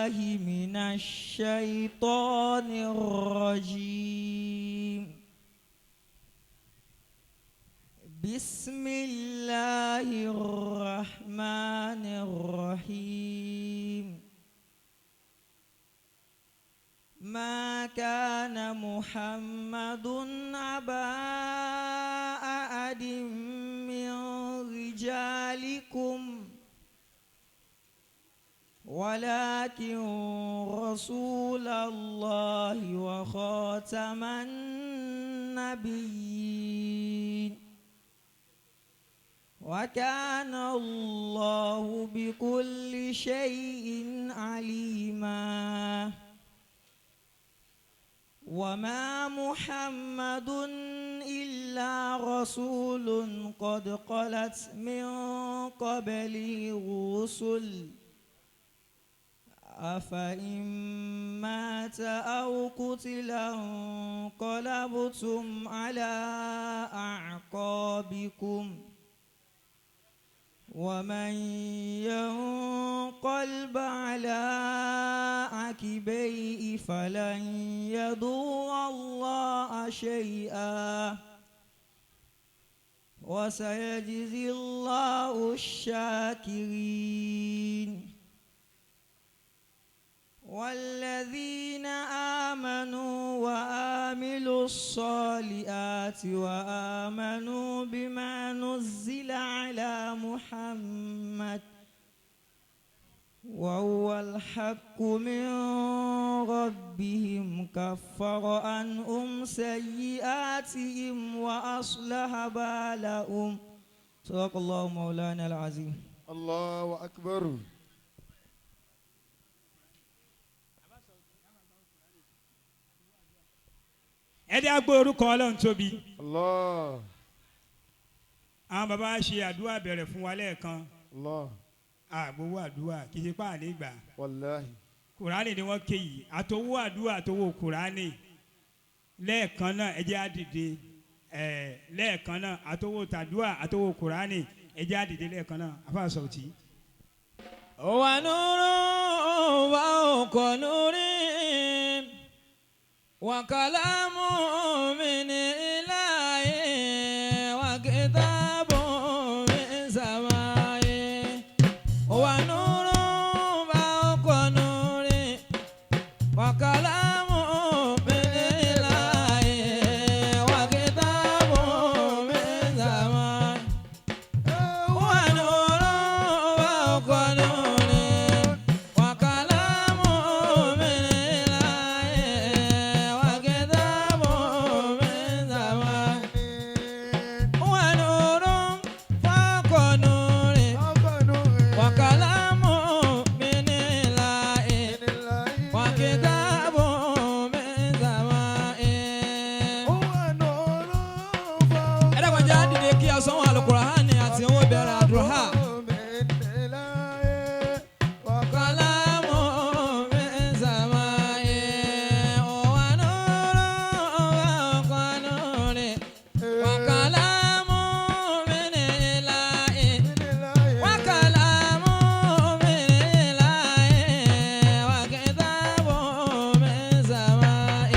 بالله من الشيطان الرجيم. بسم الله الرحمن الرحيم. ما كان محمد أبا أحد من رجالكم ولكن رسول الله وخاتم النبيين، وكان الله بكل شيء عليما. وما محمد إلا رسول قد خلت من قبله الرسل، أفإن مات أو قتل انقلبتم على أعقابكم، ومن ينقلب على عقبيه فلن يضر الله شيئا، وسيجزي الله الشاكرين. والذين آمنوا وعملوا الصالحات وآمنوا بما نزل على محمد وهو الحق من ربهم كفر عنهم سيئاتهم وأصلح بالهم. صدق الله مولانا العظيم. الله أكبر. Ẹ dẹ́ agbó orúkọ Ọlọ́run tóbi. Allah. Àwọn bàbá ṣe àdúrà bẹ̀rẹ̀ fún wa lẹ́ẹ̀kan. Allah. Àgbowó àdúrà kì í ṣe páàlì gbà. Wàláhì. Kùránì ni wọ́n ké yìí, àtowó àdúrà àtowó kùránì lẹ́ẹ̀kan náà. Ẹ jẹ́ á dìde ẹ̀ lẹ́ẹ̀kan náà, àtowó tàdúrà àtowó kùránì, ẹ jẹ́ á dìde lẹ́ẹ̀kan náà. Afa sọ̀tì. ونور فوق نور وكلام من إله وكتاب من سماء، ونور فوق نور وكلام من إله وكتاب من سماء، ونور فوق نور وكلام من إله وكتاب من سماء، ونور فوق نور وكلام من إله وكتاب من سماء. Ẹ dákun, jẹ́ á dìde kí a sọ́wọ́n Al-Qur'ani àti owó bẹ̀rẹ̀ àdúrà. كلام من سماء ونور فوق نور وكلام من إله وكلام من إله وكتاب من سماء.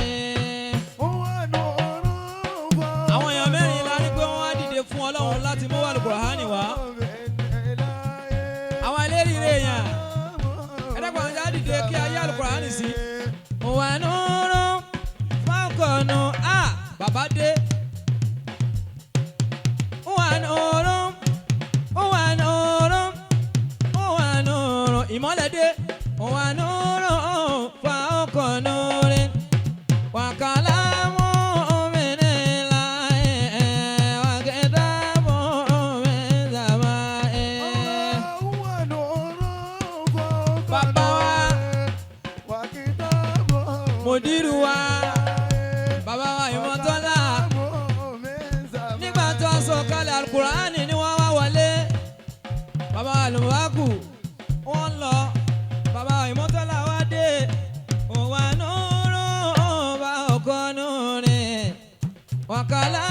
Àwọn èèyàn mẹ́rin la ní pé wọ́n á dìde fún Ọlọ́run láti mú Al-Qur'ani wá. Àwọn eléríire èèyàn, ẹ dákun, àwọn jáde dìde kí ayé Al-Qur'ani sí. Wà nùrù fákọ̀nù a bàbá dé. Wà nùrù, wà nùrù, wà nùrù, ìmọ́lẹ̀ dé. Wà nùrù fákọ̀nù rẹ̀ wà kàlámù min ilahi wà kitabu min samai. Bàbá wa, mùdírù wa, bàbá wa Ìmọ̀tọ́lá, nígbà tó sọ kalẹ̀ alukur'ani ni wọ́n wá wọlé. Bàbá wa lùwákù wọ́n lọ, bàbá wa Ìmọ̀tọ́lá wá dé. Wà nùrù bá ọkọ nùrì wàkàlà.